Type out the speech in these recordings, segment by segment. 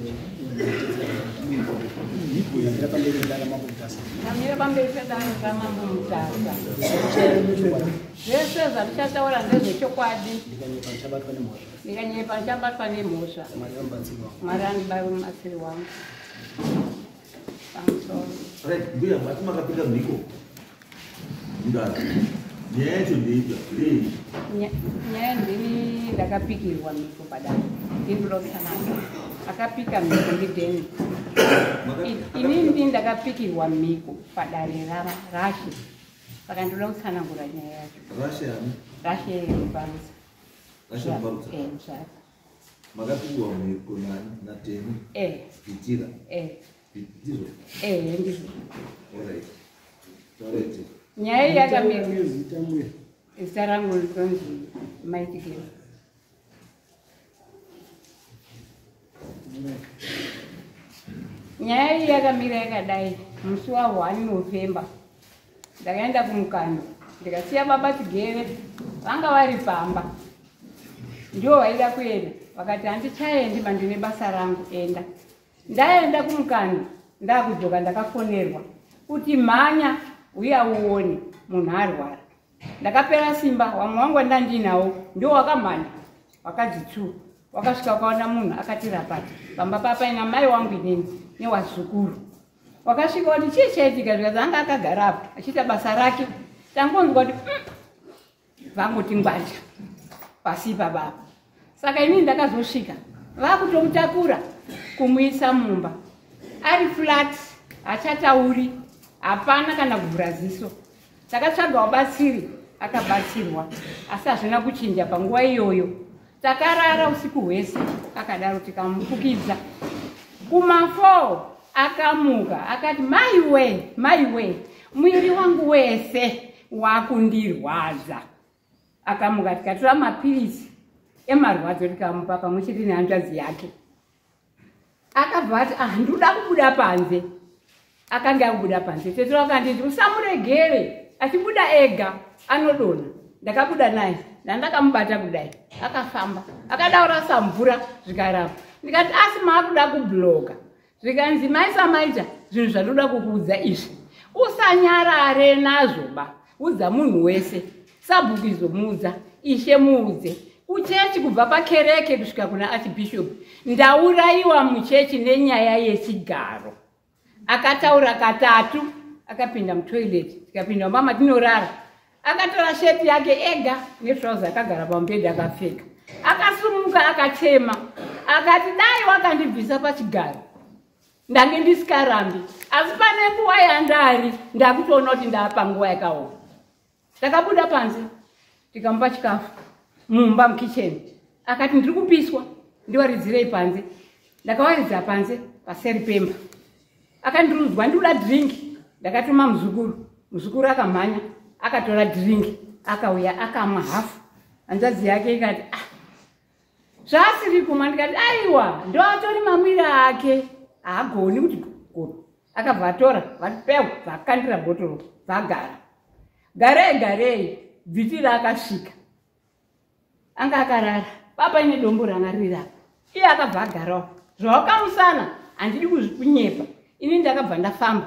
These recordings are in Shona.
Ndamira pamberi pedare raMambo Mutasa. Ndamira pamberi pedare raMambo Mutasa. Zvese zvandichataura ndezvechokwadi. Ndikanyepa ndichabatwa nemhosva. Ndikanyepa ndichabatwa nemhosva. Mwari vamubatsiri wangu. Mwari andibatsiri wangu. Pamusoro. Right, mbuya mati makapinda mhiko. Mudare. Nyaya yacho ndeipi? Ndei? Nyaya ndini ndakapikirwa mhiko padare. Ndinoda kutsanangura. Akapika mhiko ndiDeni. Inini ndini ndakapikirwa mhiko padare raShe. Saka ndinoda kutsanangura nyaya yacho. Rashe ani? Rashe Muparutsa. Rashe Muparutsa. Eh, Musvara. Makapikirwa mhiko nani? NaTeni? Eh. Vitira. Eh. Ndizvo? Eh, ndizvo. All right. Alright. Nyaya iyi yakamira. Zita mbuya. Zita rangu rinonzi Mighty Girl. Nyaya iyi yakamira yakadai. Musi wa 1 November ndakaenda kumukando ndikasiya baba Tigere vanga vari pamba, ndivo vaida kuenda, vakati handichaendi mandine basa rangu, enda. Ndaenda kumukando, ndakudzoka ndakafonerwa kuti mhanya uya uone munhu arwara. Ndakapera simba, vamwe vangu vandandinawo ndio wakamhanya wakadzitsu wakasvika wakaona munhu akati rapati pamba papaina mai wangu inini newazukuru. Wakasvika kuti chii chaitika, zvikanzi anga akagara apo achiita basa rake. Tangonzwa kuti vangoti ngwanja pasi pababa. Saka inini ndakazosvika vakutomutakura kumuisa mumba ari flat, hachatauri, hapana kana kuvhura ziso. Takatsvaga wabatsiri akabatsirwa, asi hazvina kuchinja panguva iyoyo. Takarara usiku hwese akadaro, tikamufukidza. Kuma4 akamuka akati maiwe maiwe, mwiri wangu wese wakundirwadza. Akamuka tikatora mapirisi emarwadzo tikamupa pamwe chete nehanzvadzi yake. Akabva ati ah, ndoda kubuda panze. Akange akubuda panze, tete wakanditi usamuregere achibuda ega anodonha. Ndakabuda naye, ndandakamubata kudai, akafamba akadaurasa mvura zvikaramba. Ndikati asi maakuda kubloka. Zvikanzi maisa maita zvinhu zvandoda kukuudza izvi, usanyarare nazvo ba, udza munhu wese. Sabhuku izomuudza, ishe muudze. Kuchechi kubva pakereke kusvika kuna archbishop, ndaurayiwa muchechi nenyaya yechigaro. Akataura katatu, akapinda mutoilet, tikapinda mumba matinorara. Akatora sheti yake ega netrauza, akagara pamubhedhi akapfeka. Akasumuka akachema akati dai wakandibvisa pachigaro ndange ndisikarambi, asi pane nguva yandari ndakutoona kuti ndapa nguva yakaoma. Takabuda panze tikamupa chikafu mumba mukicheni. Akati ndiri kupiswa, ndiwaridzirei panze. Ndakawaridza panze paseri pemba. Akandirudzwa ndikuda drink. Ndakatuma muzukuru, muzukuru akamhanya akatora drink akauya akamwa hafu. Hanzvadzi yake ikati ah, zvaasiri kumwa. Ndikati aiwa, ndoatori mamwiro ake, haagoni kuti guru. Akabva atora vati peu, vakandira bhotoro, vagara garei garei. Bvitira akasvika anga akarara papa ine dombo ranga riri apa, iye akabva agarawo zvawakamusana. Handidi kunyepa, ini ndakabva ndafamba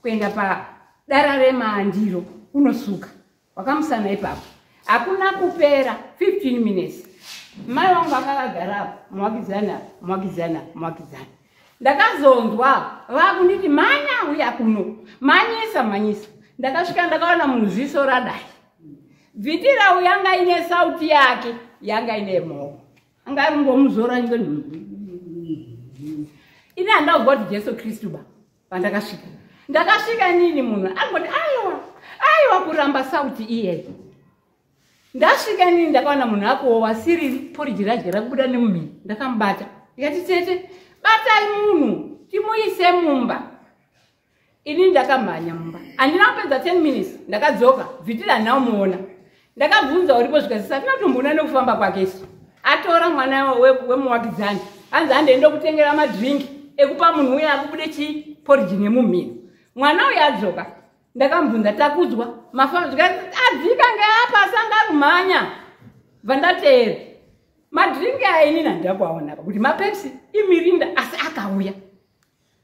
kuenda padara remandiro kunosuka wakamusana ipapo. Hakuna kupera 15 minutes, mai vangu akakagara apo, muwakidzani apa, muwakidzani apa, muwakidzani. Ndakazonzwa vakunditi mhanya uya kuno, mhanyisa mhanyisa. Ndakasvika ndakaona munhu ziso radai. Bvitira uyu anga ine sauti yake yanga ine mhoko, anga ari ngomuzora. Ini handakubva kuti Jesu Kristu ba. Pandakasvika, ndakasvika nini munhu angoti aiwa aiwa kuramba sauti iyeye. Ndasvika nini ndakaona munhu akuowa siriri, poriji radye rakubuda nemumhini. Ndakamubata ndikati tete, batai munhu timuise mumba. Ini ndakamhanya mumba, handina kupedza 10 minutes ndakadzoka. Bvitira handina kumuona. Ndakabvunza uripo, zvikazisa hatina kutomboona nekufamba kwake isu. Atora mwana wemuwakidzani, hanzi handiende kutengera madrinki ekupa munhu uya akubude chii poriji nemumhino. Mwana uyu adzoka, ndakamubvunza takudzwa mafamba, zvikati adzika ngeapa asanga kumhanya. Bva ndateera madrinki aya, inini handida kuaona apa kuti maPepsi iMirinda, asi Akauya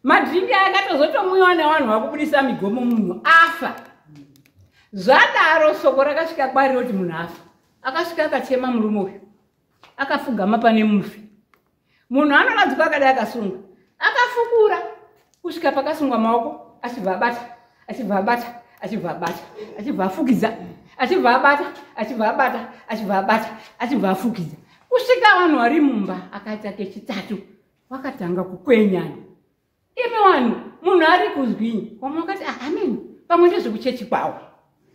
madhiringi aya akatozotomwiwa nevanhu vakubudisa migomo, munhu afa. Zvadaro soko rakasvika kwari roti munhu afa. Akasvika akachema murume uyu, akafugama pane mufi. Munhu anoradzikwa akadai akasunga, akafukura kusvika pakasungwa maoko, achibva abata, achibva abata, achibva abata, achibva afukidza, achibva abata, achibva abata, achibva abata, achibva afukidza, kusvika vanhu vari mumba. Akaita kechitatu, vakatanga kukwenyana. Imi vanhu, munhu ari kuzwinyi? Vamwe vakati, ah, amen, pamwe ndezvekuchechi kwavo.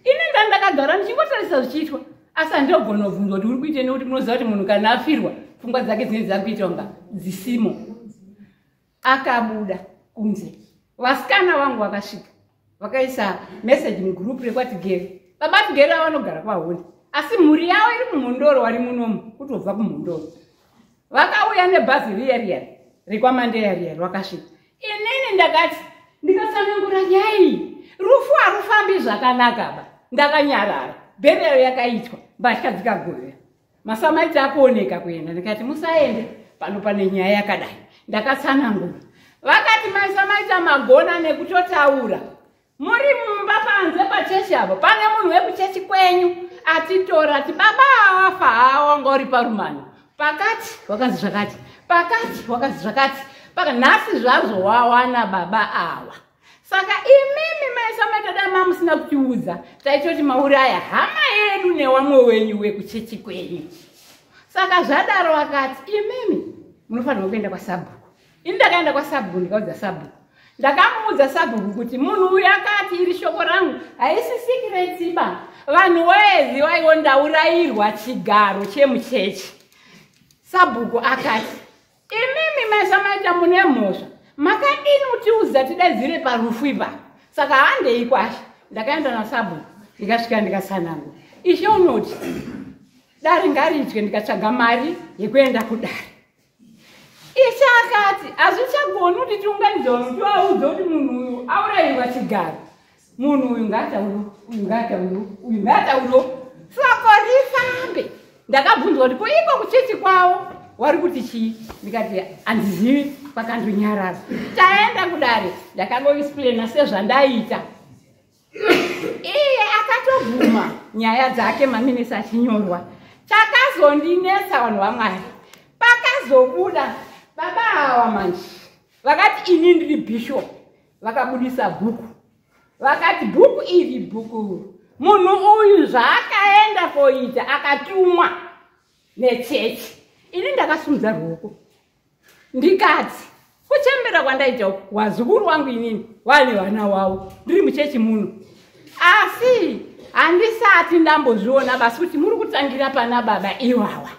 Ini ndandakagara ndichingotarisa zvichiitwa, asi handogona kubvunzwa kuti uri kuite, nekuti munoziva kuti munhu kana afirwa pfungwa dzake dzinenge dzakuita kunga dzisimo. Akabuda kunze, vasikana vangu vakasvika vakaisa meseji mugurupu rekwaTigere. Baba Tigere avanogara kwaHonde, asi mhuri yavo iri muMhondoro, wari munomu kutobva kuMhondoro. Vakauya nebhazi riya riya rekwaMandeya riya, rwakasvika. Inini ndakati ndikatsanangura nyaya iyi, rufu harufambi zvakanaka ba. Ndakanyarara, burial yakaitwa, mbatya dzikagovera, masamaiti akuoneka kuenda. Ndikati, musaende pano, pane nyaya yakadai. Ndakatsanangura, vakati, maisamaita magona nekutotaura muri mumba. Panze pachechi apo pane munhu wekuchechi kwenyu atitora ati baba awafa, haawanga uri parumano pakati, wakazi zvakati pakati, wakazi zvakati paka. Nhasi zvazvo wawana baba awa. Saka imimi maisa maita dai mamusina kutiudza, taitoti mauraya hama yedu newamwe wenyu wekuchechi kwenyu. Saka zvadaro akati, imimi munofanirwa kuenda kwasabhuku. Ini ndakaenda kwasabhuku, ndikaudza sabhuku. Ndakamuudza sabhuku kuti munhu uyu akati, iri shoko rangu, haisi secret ba, vanhu weziwaiwo, ndaurayirwa chigaro chemuchechi. Sabhuku akati, imimi maisa maita mune mhosva, makadini kutiudza tidaidzire parufu ipa? Saka handei kwashe. Ndakaenda nasabhuku, ndikasvika ndikatsanangura. Ishe unoti dare ngariitwe, ndikatsvaga mari yekuenda kudare. Ishe akati hazvichagoni kuti tiunganidze vanhu tivaudze kuti munhu uyu aurayirwa chigaro. Munhu uyu ngaatauro, uyu ngaatauro, uyu ngaatauro, soko rifambe. Ndakabvunzwa kuti ko iko kuchechi kwavo wari kuti chii? Ndikati handizivi, kwakandonyarara. Taenda kudare, ndakangoexplaina sezvandaita. Iye akatobvuma nyaya dzake, maminisi achinyorwa. Chakazondinetsa, vanhu vaMwari, pakazobuda baba ava manje vakati ini ndiri bishop. Vakabudisa bhuku, vakati bhuku iri, bhuku munhu uyu zvaakaenda koita akatumwa nechechi. Ini ndakasimudza ruoko ndikati, kuchembera kwandaita uku, wazukuru wangu inini wane vana wavo, ndiri muchechi muno, asi handisati ndambozviona basi kuti muri kutangira pana baba iwawa.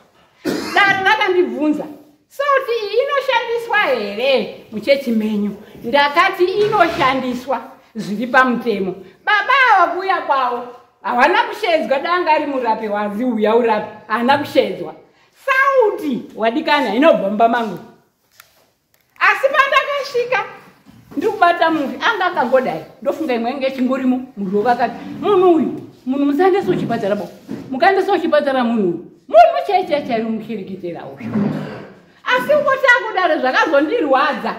Dare rakandibvunza, soti iyi inoshandiswa here muchechi menyu? Ndakati inoshandiswa zviri pamutemo. Baba ava kuuya kwavo havana kushedzwa, danga ari murapi wanzi uya urapi, haana kushedzwa. Sauti wadikana inobva mumba mangu, asi pandakasvika ndiri kubata mufi, anga akangodai, ndofunga imwe yange ichingorimo muruoko. Akati, munhu uyu, munhu musaendesa kuchipatara bo, mukaendesa kuchipatara munhu uyu, munhu chaichai chairi mushirikitera uyu. Asi ungoti akudaro, zvakazondirwadza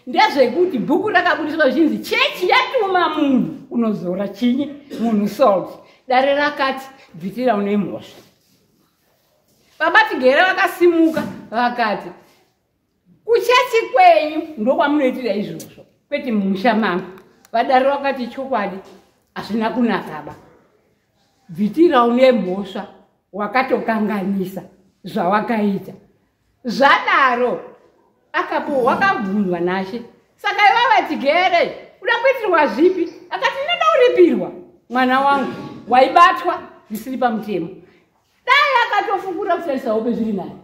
ndezvekuti bhuku rakabudiswa zvichinzi chechi yatuma munhu unozora chinyi munhu salt. Dare rakati, bvitira une mhosva. Baba Tigere vakasimuka vakati, kuchechi kwenyu ndokwamunoitira izvozvo, kwete mumusha mangu. Vadare vakati, chokwadi hazvina kunakaba, bvitira une mhosva, wakatokanganisa zvawakaita. Zvadaro akapo wakabvunzwa nashe, saka ivava Tigere uda kuitirwa zvipi? Akati, ndinoda kuripirwa mwana wangu waibatwa zvisiri pamutemo. Dai akatofukura kutarisa hope zviri nani,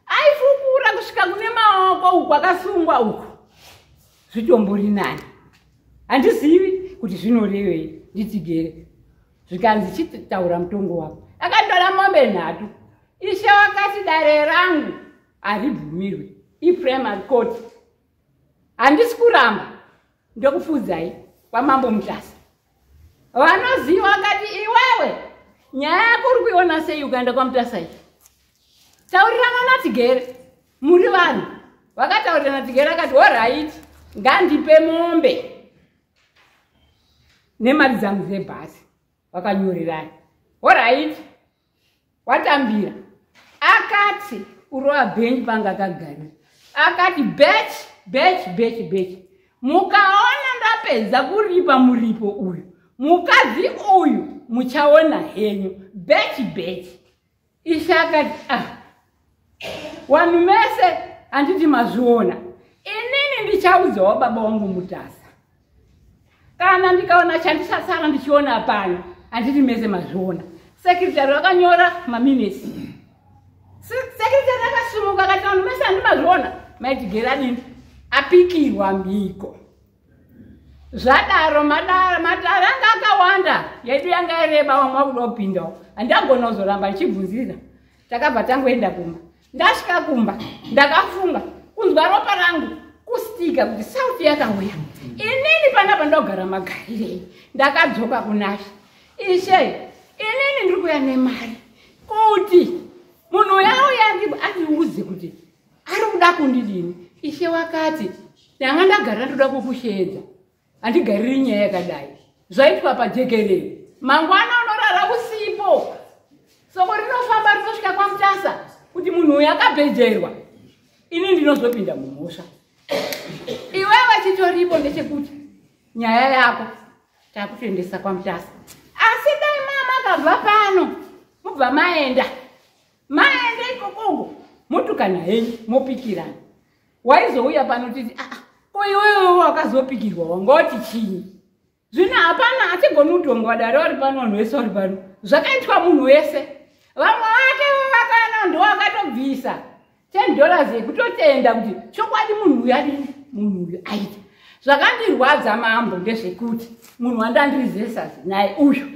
aifukura kusvika kune maoko uku akasungwa uku, zvitombori nani. Handizivi kuti zvinorevei ndiTigere. Zvikanzi, chitaura mutongo wako. Akatora mombe 3. Ishe wakati, dare rangu haribvumirwi, iprimary court, handisi kuramba, ndokufudzai kwamambo Mutasa. Vanoziva akati, iwewe nyaya yako uri kuiona sei? Ukaenda kwaMutasa iyi, taurirana naTigere muri vanhu. Vakataurirana Tigere akati alright, ngandipe mombe nemari dzangu dzebhasi. Vakanyorerana. Alright, watambira. Akati urova bhenji panga akagarira. Akati bech bech bech bech. Mukaona ndapedza kuripa muripo uyu, mukadzi uyu muchaona henyu. Bech bech. Ishe akati ah, wanhu mese handiti mazviona. Inini ndichaudzawo baba wangu Mutasa. Kana ndikaona chandisasara ndichiona pano, handiti mese mazviona. Sekretari vakanyora maminesi. Sekretari akasimuka akati vanhu mese handi mazviona. Maitigera adini? Apikirwa mhiko. Zvadaro matare anga akawanda, yedu yanga yareba, vamwe vakuda kupindawo. Handagona kuzoramba ndichibvunzira. Takabva tangoenda kumba. Ndasvika kumba, ndakafunga kunzwa ropa rangu kustika kuti sauti yakauya. Inini panapa ndogara magarirei. Ndakadzoka kunaShe. Ishe, inini ndiri kuuya nemari kuti munhu yauya andiudze kuti ari kuda kundidini. Ishe wakati ndanga ndagara ndoda kukusheedza, handigariri nyaya yakadai. Zvaitwa pajekerere, mangwana unorara usipo. Soko rinofamba rinosvika kwaMutasa kuti munhu uyu akabhejerwa. Ini ndinozopinda mumhosva. Iwewe chitoripo ndechekuti nyaya yako takutoendesa kwaMutasa. Asi dai mama akabva pano, mubva maenda. Maenda ikokoko, motukana henyu, mopikirana. Waizouya pano titi, ah, ko iwewe wakazopikirwa wangoti chii? Zvino hapana atigoni kutongwa dare vari pano, vanhu vese vari pano. Zvakaitwa munhu wese. Vamwe vake vakana ndo vakatobvisa $10 yekutotenda kuti chokwadi munhu uyu adini, munhu uyu aita. Zvakandirwadza mambo ndezvekuti munhu wandandirizesa naye uyu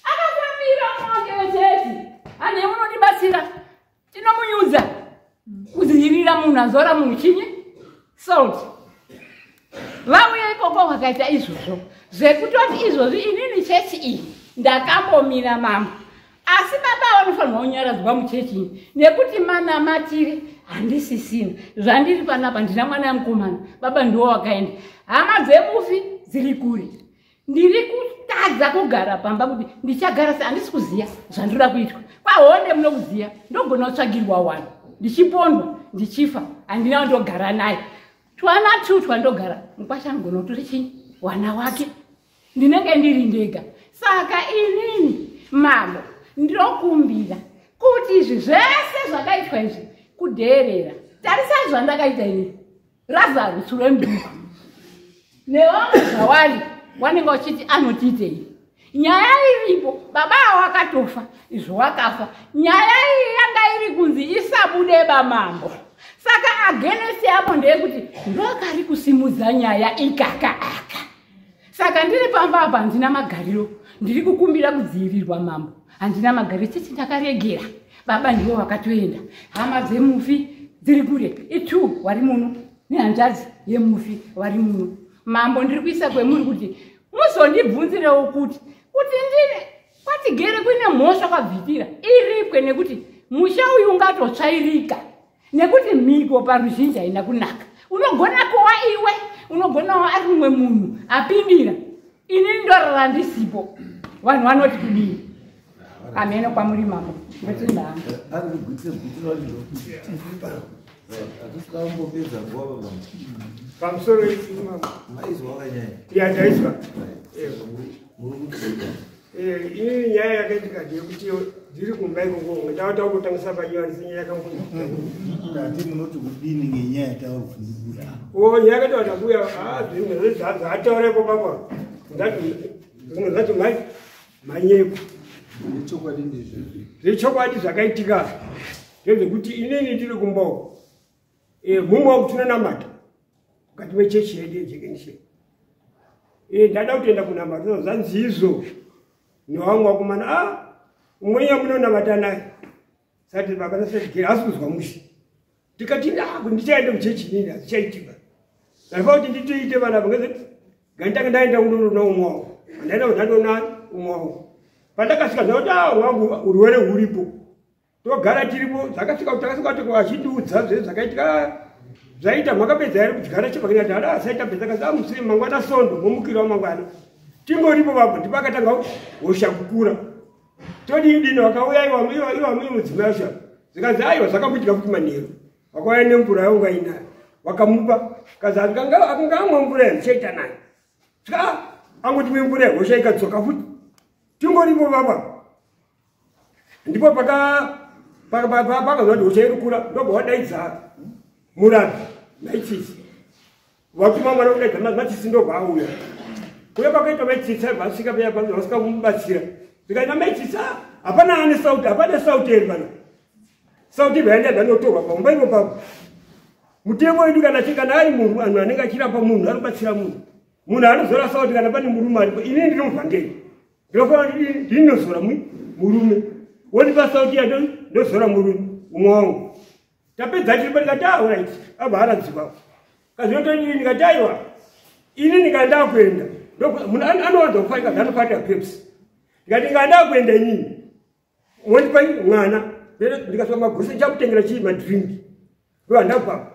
akafambira mwake wechechi. Ane munondibatsira, tinomunyudza kudzivirira munhu azora munhu chinyi salt. Vauya ikoko vakaita izvozvo zvekutoti izvozvi inini chechi iyi ndakambomira mambo. Asi baba vanofanirwa kunyaradzwa muchechi iyi nekuti manamatire handisisina. Zvandiri panapa ndina mwana mukomana, baba ndiwo wakaenda. Hama dzemufi dziri kure. Ndiri kutadza kugara pamba kuti ndichagara se handisi kuziya zvandinoda kuitwa. Kwahonde munokuziya, ndogona kutsvagirwa wanhu. Ndichipondwa, ndichifa, handina wandogara naye. Twana tu twandogara, mukwasha anogona kutora chinyi? Wana wake. Ndinenge ndiri ndega. Saka inini mambo ndinokumbira kuti izvi zvese zvakaitwa izvi kudheerera. Tarisai zvandakaita inini. Lazarus rwembuku. Nevamwe zvawari wanenge uchiti anotiitei. Nyaya iripo, baba avo vakatofa, izvo wakafa. Nyaya iyi yanga iri kunzi isabude bamambo. Saka against yavo ndeyekuti ndokari kusimudza nyaya ikaka aka. Saka ndiri pamba apa handina magariro, ndiri kukumbira kudzivirirwa mambo. Handina magariro, chichi ndakaregera. Baba ndivo vakatoenda. Hama dzemufi dziri kure, itu wari muno nehanzvadzi yemufi wari muno. Mambo ndiri kuisa kwemuri kuti muzondibvunzirewo kuti ndine kwatigere kuine mhosva kwabvitira iripwe nekuti musha uyu ungatotsvairika nekuti mhiko paruzhinji haina kunaka. Unogona kuwa iwe, unogonawo ari mumwe munhu apindira. Ini ndorara ndisipo. Vanhu vanoti kudii? Ameno kwamuri mambo. Ndotenda hangu. Pamusoro ya ndaiswa. Inini nyaya yakaitika ndeyekuti ndiri kumba ikoko ndauta kutangisa panyaya senyaya yakangoita. Tati munoti kudini ngenyaya yataurwa ndibuya? O nyaya yakataurwa nabuya, zvimwe zvaataura ipo papa. Ndati zvimwe zvacho mai manyepo. Zvechokwadi ndizvo. Zvechokwadi zvakaitika ndezvekuti inini ndiri kumba uko. Mumwe wangu tinonamata mukati mechechi yedu yeJekenisheni. Ndada kutoenda kunamata zvanzi izvo nevamwe vakomana, umweni yamunonamata naye. Sati baba nasetigere asi kuzwa mushe. Ndikati ndichaenda kuchechi inini hazvichaitika. Ndaifa kuti nditoite vana vange nganditanga ndaenda kundoona umwe wangu. Ndaenda kundoona umwe wangu. Pandakasvika ndakuti wangu urwere huripo. Togara tiripo, zvakasvika kuti takasvika kuti vachindiudza zve zvakaitika. Zvaita makapedza here kudyara chibage? Ndati ada asaita pedza kazi amusiri mangwana sondo momukirawo mangwana. Tingoripo papo ndipo akatanga hosha kukura. Todii dini vakauya iwa iwa iwa mudzimai wacho. Zvikanzi aiwa zvakamboitika kuti manheru. Vakauya nemvura yaunga inayo. Vakamupa kazi akanga amwa mvura yandichaita nayo. Saka angoti mvura hosha ikadzoka futi. Tingoripo papa. Ndipo pakazwa kuti hosha iri kukura ndobva wadaidza murapi maitsitsi. Watuma mwana kudaidza matsitsi ndobva auya. Kuya kwakaita maitsitsi aibva asvika paya vasvika kumubatsira. Zvikaita maitsitsi hapana ane sauti, hapana sauti iri pano. Sauti ibva yaenda yanotorwa pamumba ipo papo. Mutemo wedu kana kana ari munhu anhu anenge achirapa munhu anobatsira munhu. Munhu anozora sauti kana pane murume aripo. Inini ndiri muvhangeri. Ndinofanira kuti ndinozora murume. Wondipa sauti yacho ndozora murume umwe wangu. Tapedza tiri ndikati ah alright abva aradzikwa. Kazvinotodii ndikati aiwa ini ndikanda kuenda. Munhu anowanza kufaika anofarira Pepsi. Ndikati ndikanda kuenda inini. Wondipa mwana ndikasvika magusa ndichakutengera chii madrinki. Ndobva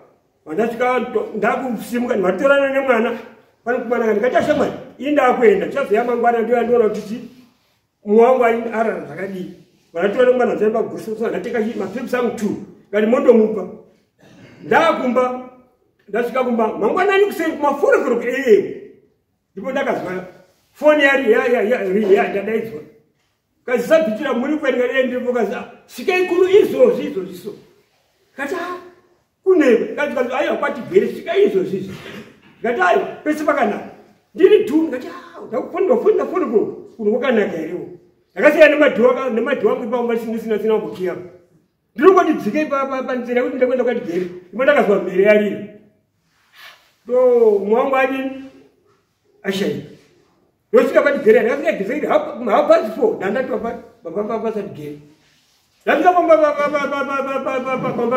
vandasvika ndakusimuka ndivatorana nemwana pane kumwana ndikati ashamwari ini ndakuenda ndichazoya mangwana ndiyo andiona kuti chi mumwe wangu arara zvakadii. Vanatora mwana ndichaenda pagusa ndatenga chii maPepsi angu 2 ngati mondomupa. Ndakumba ndasvika kumba mangwanani kuseni kuma4 AM ndipo ndakazwa foni yari yadaidzwa. Kazisabhitira muri kwenda ndiripo kazi svikai kuno izvozvi izvozvi so. Kati kunebe kati aiwa kwatigere svikai izvozvi izvi. Ngati aiwa pese pakanaka. Ndiri 2 ngati ndakufona kuno kwakanaka herewo. Ndakasiyana nemadhiwa angu ipapo ndisina kumbokiya. Ndiri kungoti dzikei panzira yekuti ndakuenda kwatigere. Ndipo ndakazwa mhere yarira. Ndo mumwe wangu adini ashaika. Ndosvika kwatigere ndakasvika gizekiti 4:30 ndandatwa baba pasatigere. Ndasvika pamba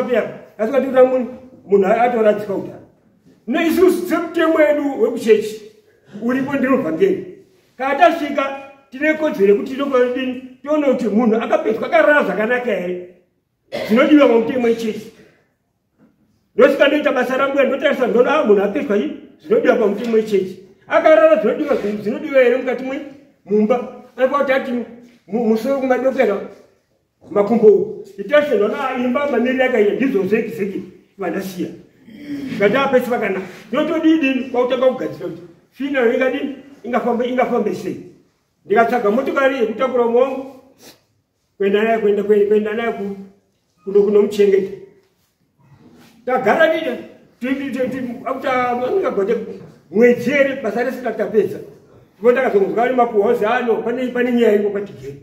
paya ndasvika tikuta munhu atoradzika kudhara. Neisusu semutemo wedu wekuchechi uripo ndinovhangeri. Kana tasvika tine kodzero yekuti tinodini tione kuti munhu akapedzwa akarara zvakanaka here zvinodiwa pamutemo wechechi. Ndosvika ndoita basa rangu ndotarisa ndoona munhu apedzwa zvinodiwa pamutemo wechechi. Akarara zvinodiwa here mukati mumba. Anofanira kuti ati musoro kumadokera makumbo uku. Itarisa ndoona imba mamiriro akaita ndizvozvo exactly vandasiya. Ngati apesi pakanaka. Ndinotodii kwakutanga kugadzira kuti funeral ingadini ingafambe sei. Ndikatsvaga motokari yekutakura umwe wangu kuenda naye kunomuchengeta. Tagara ndingagote mwedzi here basa rese tatapedza. Ndipo ndakazonzwa nemakuhwa ozi ano pane nyaya iripo kwatigere.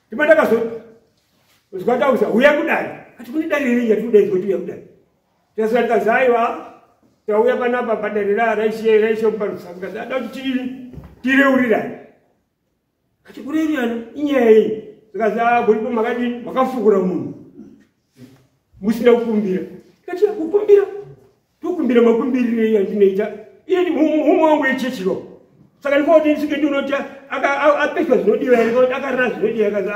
Ndipo ndakazonzwa tauza uya kudare. Ati kune dare rei yatidaidzwa kuti uya kudare. Tikasvika tikazi aiwa tauya panapa padare raishe muparusaka. Tikazi ada kuti tireurirane. Ati kureurirana inyaya yei? Tikazi goripo makadini makafukura munhu musina kukumbira. Tikati kukumbira tokumbira makumbirire yandinoita. Iye mumwe wangu wechechiwo. Saka ndifuna kuti ndisvike ndinoti apeswa zvinodiwa here kana kuti akarara zvinodiwa akazi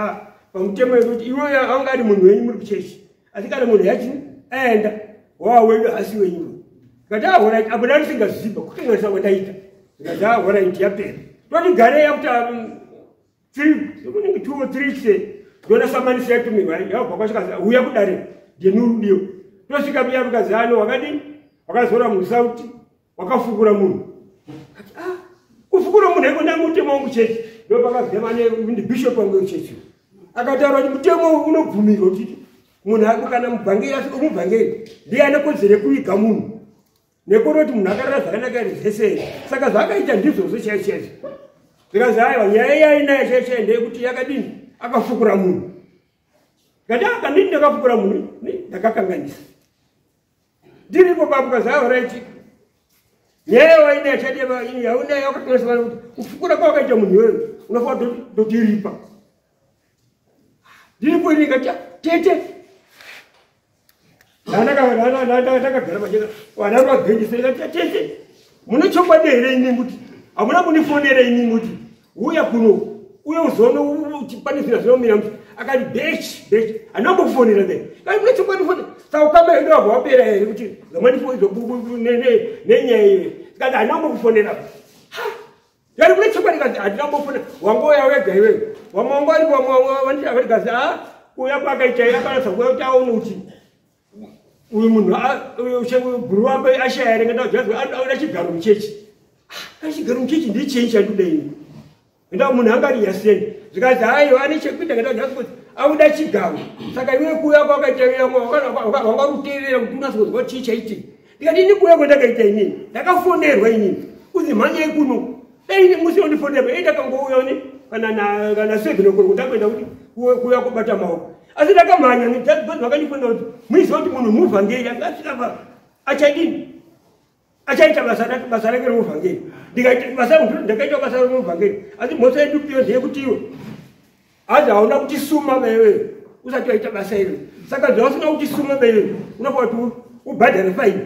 pamutemo wekuti iwe anga ari munhu wenyu muri kuchechi. Asi kana munhu yachi aenda wawa wedu asi wenyu. Ndikati alright apo ndarisingaziva kukanganisa kwandaita. Ndikati alright yapera. Toti garei after 2 or 3 se ndona samanisi yatumirwa yabva kwasvika uya kudare ndenurudiyo. Tosvika piya rukazi ano wakadini wakazora munhu sauti wakafukura munhu. Kati kufukura munhu iko ndamutemo wangu chechi. Ndopakabva ndibishop wangu wechechi. Akataura kuti mutemo unobvumirwa kuti munhu ako kana mubhangeri asvika mubhangeri ndiye ane kodzero yekuviga munhu. Nekuroti munhu akarara zvakanaka here zvese. Saka zvaakaita ndizvozvo chaizvo chaizvo. Zvikanzi aiwa nyaya yainayo chaiyo chaiyo ndeyekuti yakadini akafukura munhu. Ngati akandini ndakafukura munhu ndakakanganisa. Ndiripo papo kazi alright. Nyaya wainayo chadiwa yaunayo wakakanganisa kuti kufukura kwawakaita munhu iwewe unofanira kutotiripa. Ndiripo ini ndikati tete. Ndakagara pachena vana vabhendisa ndikati tete mune chokwadi here ini kuti hamuna kundifonera ini kuti uya kuno uye uzoone kuti pane zvinhu zvinomira muti. Akati bechi bechi handina kumbokufonera kai. Kati mune chokwadi fone. Saka ukama hedu wabva wapera here kuti nenyaya iyoyo? Tikati handina kumbokufonera. Yari kune chokwadi kazi handina kumbofonera. Wangouya wega iwewe. Wamwe wanga varipo vamwe vatikati a kuuya kwakaita akanatsa kuuya kuti aone kuti uyu munhu bhuru wake ashaya here ngendaa chigaro muchechi. Chigaro muchechi ndichii chandikuda ini? Ngendaa munhu angati yaseni. Zvikanzi haiwa ane chekuita ngendaa kuti auda chigaro. Saka iwe kuuya kwakaita wanga ruteerera kuti unatsa kuzwa chii chaitika. Ndikati ini kuuya kwandakaita inini ndakafonerwa inini kuzi mhanyai kuno. Dai musi wandifonera ei ndakangouya ni kana 7 o'clock ndakuenda kuti kuuya kubata maoko. Asi ndakamhanya vakandifonera kuti muiziva kuti munhu muvhangeri akasvika achadini achaita basa rake remuvhangeri. Ndakaita basa remuvhangeri. Asi mhosva yedu piyo ndeyekuti iwe hazi hauna kutisuma baiwewe usati waita basa iro. Saka zvausina kutisuma baiwewe unofanira kuti ubhadhare faini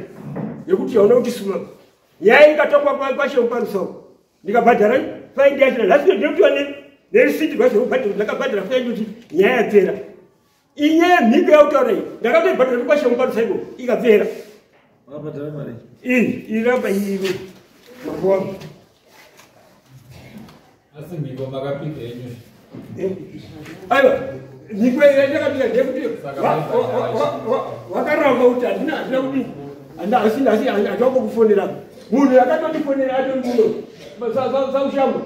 yekuti hauna kutisuma. Nyaya ikatongwa kwaShe Muparutsa ndikabhadhara faini yacho. Nhasi ndinopiwa nerisiti rwacho ndakabhadhara faini kuti nyaya yapera. Inyaya yemhiko yautaura iyi ndakatoibhadhara kwaShe Muparutsa iko ikapera. Wakabhadhara mari? Iyi irapa iyi mambo wangu. Asi mhiko makapika yenyu? Aiwa, mhiko yandakapika ndeyekuti wakaramba kuti handina kudini handina kumbokufonera. Munhu akatondifonera atori muno saushambo.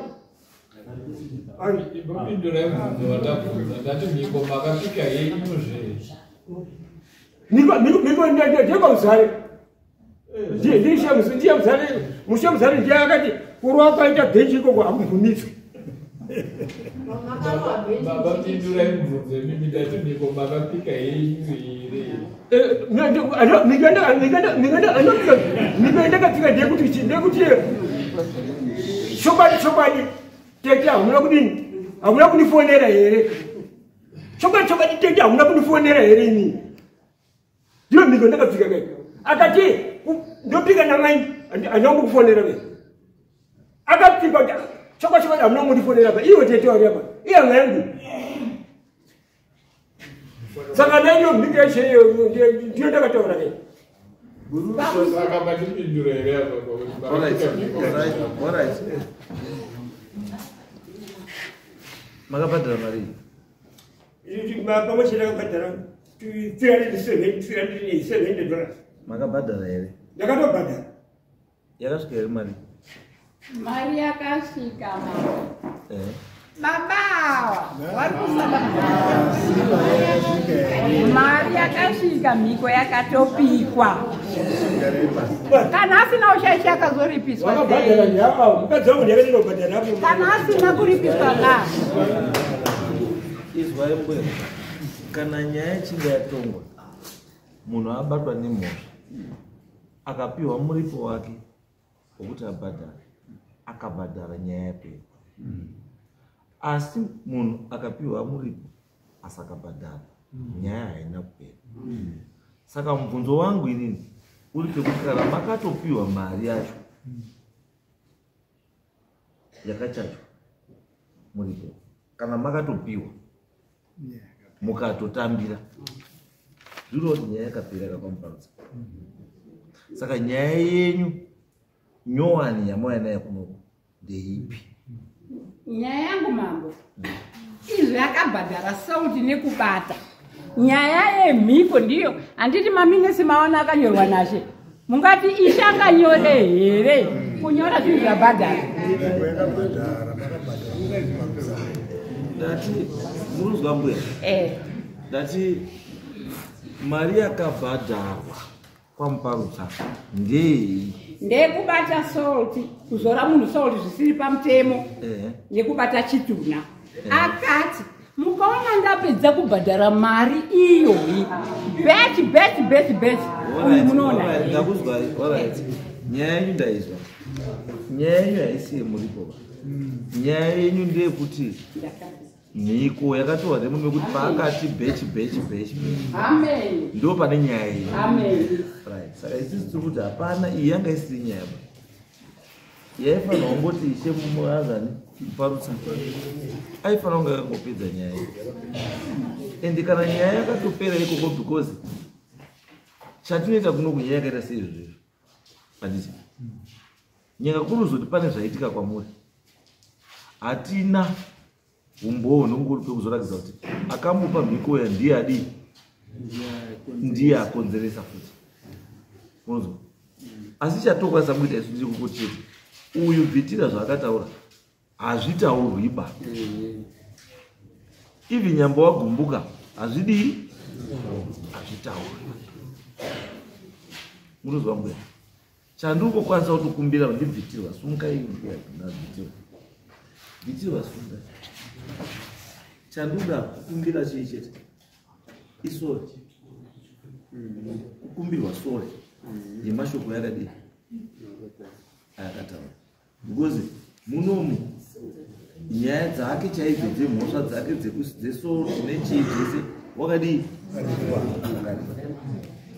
Imbopindurai mubvunzo wandabvunza. Ndati mhiko makapika yenyuzve? Mhiko ndekwaMuzare. Ndiye Muzare, mushe Muzare ndiye akati kurwa kwaita bhenji ikoko hakubvumidzwi. Baba, pindurai mubvunzo imimi. Ndati mhiko makapika yenyu here? Mhiko yandakapika ndeyekuti chokwadi chokwadi tete hamuna kudini hamuna kundifonera here? Chokwadi chokwadi tete hamuna kundifonera here inini? Ndiyo mhiko ndakapika kai. Akati ndopika namai handina kumbokufonera ve. Akapika kuti chokwadi chokwadi hamuna kundifonera pa iwe tete wari apa ihama yangu. Saka naiyo mhiko yacho ndiyo ndakataura kai. Saka matipindura here apa pakuti makapika mhiko? Alright. Makabhadhara mari? Pamwe chete akabhadhara $370. Makabhadhara here? Ndakatobhadhara. Yakasvika here mari? Mari yakasvika, mama. Baba ava vari kusaka. Mari yakasvika, mhiko yakatopikwa. Kana asina ushaishi akazoripiswa Wakabhadhara sei? ndiapa mukadzi wangu ndiyakatendobhadhara apo. Kana asina kuripiswa ka? Izwai mbuya, kana nyaya ichinge yatongwa, munhu abatwa nemhosva akapiwa muripo wake wekuti abhadhare, akabhadhara, nyaya yapera. Asi munhu akapiwa muripo asakabhadhara, nyaya haina kupera. Saka mubvunzo wangu inini uri pekuti kana makatopiwa mari yacho yakachachwa muripo, kana makatopiwa mukatotambira, zviroti nyaya yakapera kakwaMuparutsa. Saka nyaya yenyu nyowani yamauya nayo kunoku ndeipi? Nyaya yangu, mambo, izvi akabhadhara sauti nekubata. Nyaya yemhiko ndiyo handiti maminesi maona akanyorwa nashe. Mungati ishe akanyore here kunyora zvinhu zvabhadhara? Mhiko yakabhadhara, makabhadhara Muzare. Ndati muruzwa mbuya? Eh. Ndati mari yakabhadharwa kwaMuparutsa ndei? Ndekubata salt, kuzora munhu salt zvisiri pamutemo nekubata chitunha. Akati mukaona ndapedza kubhadhara mari iyoyi, bechi bechi bechi bechi uyu munoona. Ndakuzwa, alright. Nyaya yenyu ndaizwa. Nyaya yenyu haisi yemuripo ba. Nyaya yenyu ndeyekuti mhiko yakatorwa nemurume kuti paakati bechi bechi bechi bechi. Amen. Ndo pane nyaya yenyu. Amen. Right, saka isusu tiri kuti hapana, iyi yanga isiri nyaya ba. Yaifanira kungoti ishe muazani Muparutsa aifanira kunge akangopedza nyaya iyi. Ende kana nyaya yakatopera ikoko, because Chatinoita kuno kunyaya yakaita seizvozvo handiti nyanga kuruzoti pane zvaitika kwamuri, hatina umbowo hunenge uri pekuzoratidza kuti akamupa mhiko uya ndiye adii, ndiye akonzeresa futi. Unonzwa? Asi chatokwanisa kuita isu ndechekuti chete uyu bvitira zvaakataura hazvitaurwiba. Even nyamba wagumbuka hazvidii, hazvitaurwi. Munozwa mbuya? Chandiri kukwanisa kutokumbira ndibvitirwa sumukai mbuya, ndabvitirwa bvitirwa sumukai. Chandoda kukumbira chii chete isori, kukumbirwa sori yemashoko yakadii ayakataura, because munomu nyaya dzake chaidzo dzemhosva dzake dzesoro nechii dzese wakadii.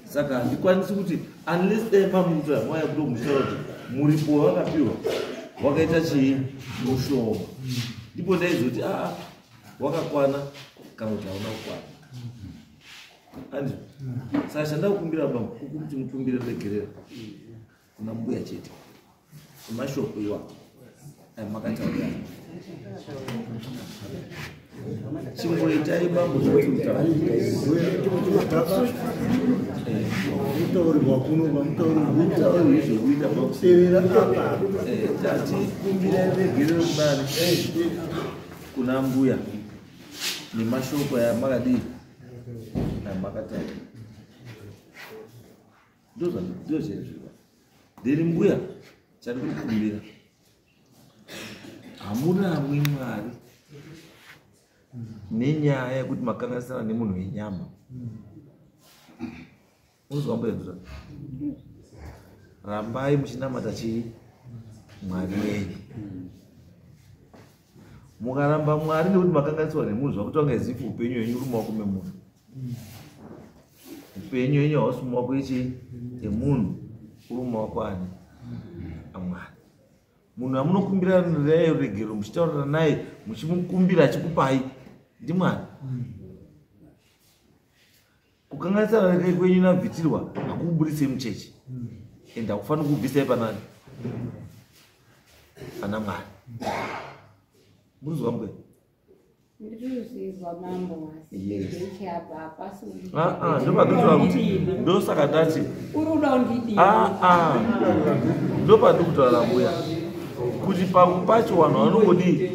Saka handikwanisi kuti unless dai mamutora mauya kudo muchitaura kuti muripo wakapiwa wakaita chii mushoma, ndipo ndaizoti aa wakakwana kana kuti hauna kukwana. Andizvo? Saka chandakukumbira baba kuti mukumbire regerero kuna mbuya chete emashoko iwapo amakataura. Chingoitai bambo zvatiri kutaura kuno kutaura zvekuita pakusevera apa. Tati kumbirai regerero kunani kuna mbuya nemashoko ayamakadii amakataura, ndozvaizviva. Then mbuya chandiri kukumbira, hamuramwi Mwari nenyaya yekuti makanganisana nemunhu wenyama. Unozwa mbuya? Ndozva rambai muchinamata chii Mwari wenyu. Mukaramba Mwari nekuti makanganiswa nemunhu, zvakutanga izifi upenyu hwenyu uri mumaoko memunhu. Upenyu hwenyu hausi mumaoko echii emunhu, uri mumaoko ani aMwari. Munhu amunokumbira naye ruregero muchitaurira naye muchimukumbira achikupai ndiMwari. Kukanganisana kwenyu nabvitirwa hakukuburitsei muchechi, ende hakufaniri kubvisai panani pana Mwari. Murikuzwa mbuya? Ndirikuzvinzwa mambo, asi chechi apa hapasi. Ndopandikutaura kuti ndosaka ndati uri kuda kundidii? Ndopandiri kutaura mbuya kuti pamwe pacho vanhu vanongodii,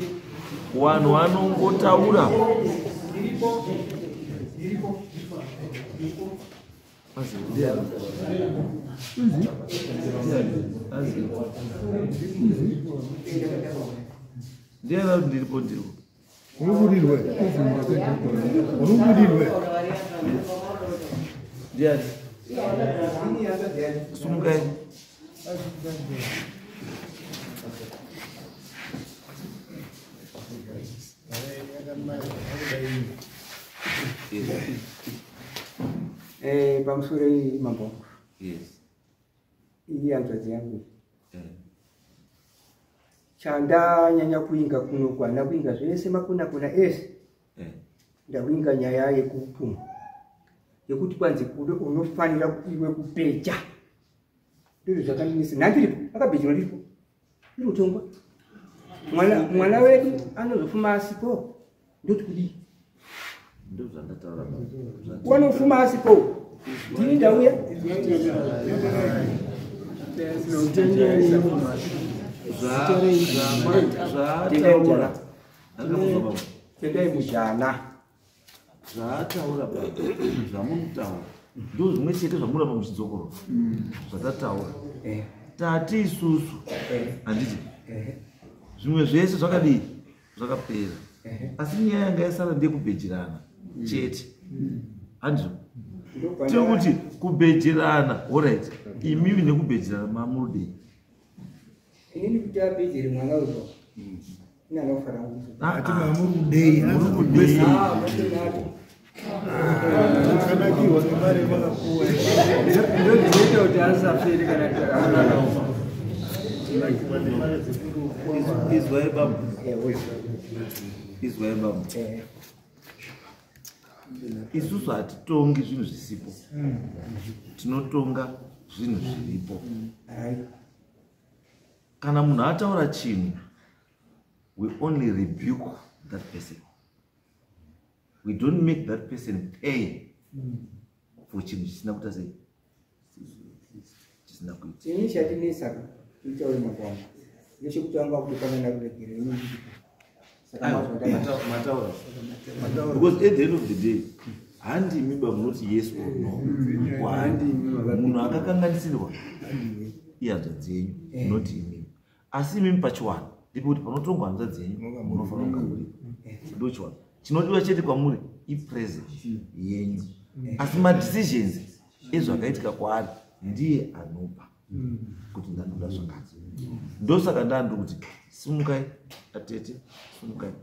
vanhu vanongotaura. Ndiani kuti ndiripo ndiripo? Unobudirwe, unobudirwe. Ndiani? Sumukai. Pamusoro iyi mambo wangu. Yes. Iyi hanzvadzi yangu. Chandanyanya kuinga kuno handina kuinga zvese makona kona ese. Ndakuinga nyaya yekupuma yekuti kwanzi kudo unofanira iwe kupeja. Ndizvo zvakandinetsa. Nhandiripo akabhejwa ndiripo iri kutongwa. Mwana wedu anozofuma asipo, ndoti kudii? Ndozvandataura. Wanofuma asipo, ndini ndauya. Zvaataura Tendai mujana. Zvaataura zvamunotaura ndo zvimwe chete zvamuramba muchidzokorora zvatataura. Tati isusu handiti zvimwe zvese zvakadii zvakapera, asi nyaya yanga yasara ndeyekubhejerana chete, handizvo? Tiri kubhejerana, alright, imimi nekubhejerana mamurudei? Inini kuti abhejere mwana uyo ine anofanira Ati mamurudei? Murikudei? Akanakirwa nemari makapuwa. Ndozvinoita kuti asaferi kana Izwai bambo, izwai bambo. Isusu hatitongi zvinhu zvisipo, tinotonga zvinhu zviripo. Kana munhu ataura chinhu, we only rebuke that person. We don't make that person pay for chinhu chisina kuita sei, chisina kuita. Ini chatinetsa kuitaure makwamba ndechekuti vanga vakutofanira kuregerera. Mataura, because at the end of the day handimi ba munoti yes or no. Munhu akakanganisirwa ihanzvadzi yenyu, not imimi. Asi imimi pachiwanhu ndipo kuti panotongwa hanzvadzi yenyu munofanira kunga muripo. Ndo chiwanhu chinodiwa chete kwamuri, ipresence yenyu. Asi madecisions ezvakaitika kwaari ndiye anopa kuti ndandoda zvakati. Ndosaka ndandiri kuti simukai atete, simukai,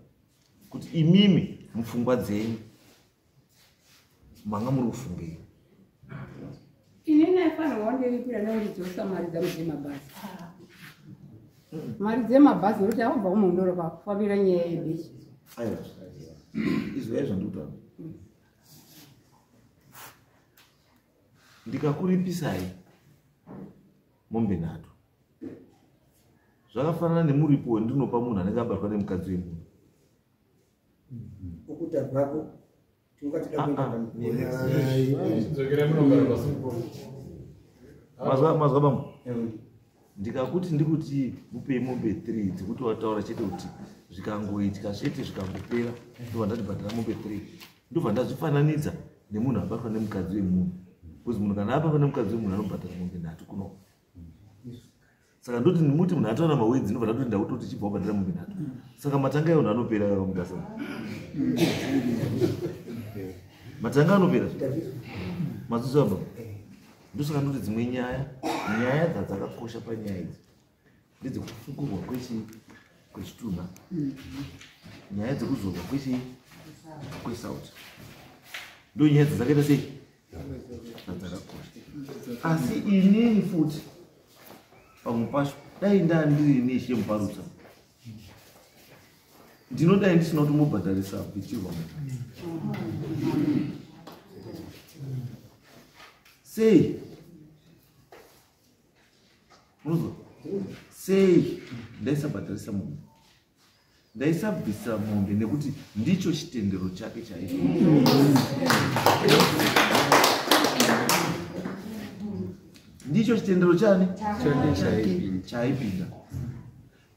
kuti imimi mupfungwa dzenyu manga muri kufungei? Inini aifanirwa kundiripira nekundidzosa mari dzangu dzemabhazi, mari dzemabhazi, nokuti akubva kuMhondoro pakufambira nyaya yebechi. Aiwa, izwai zvandikutaura. Ndikakuripisai mombe 3, zvakafanana nemuripo wendinopa munhu anenge abatwa nemukadzi wemunhu. Ukuta bvako tingatida kuenda Ah, ah. pano. Dzokera munogara pasumukuru. Mazwa bambo, ndikakuti ndikuti mupei mombe 3 dzekuti wataura chete kuti zvikangoitika chete zvikangopera, ndobva ndati bhadhara mombe 3, ndobva ndazvifananidza nemunhu abatwa nemukadzi wemunhu, because munhu kana abatwa nemukadzi wemunhu anobhadhara mombe 3 kuno. Saka ndoti muti munhu ataura mawedzi, ndobva ndatoti ndakutoti chibva wabhadhara mombe 3. Saka matanga evanhu anopera kakamutasa, matanga anopera madziso aba. Ndosaka ndoti dzimwe nyaya dzadzakakosha panyaya idzi ndedzekufukurwa kwechitunha, nyaya dzekuzorwa kwesauti, ndo nyaya dzadzakaita sei, dzadzakakosha. Asi inini futi pamwe pacho dai ndandiri nechemuparutsa, ndinodai ndisina kutombobhadharisa vichirwa. Sei unozwa sei ndaisabhadharisa mombe, ndaisabvisa mombe? Nekuti ndicho chitendero chake chaicho, ndicho chitendero chani chaaipinda.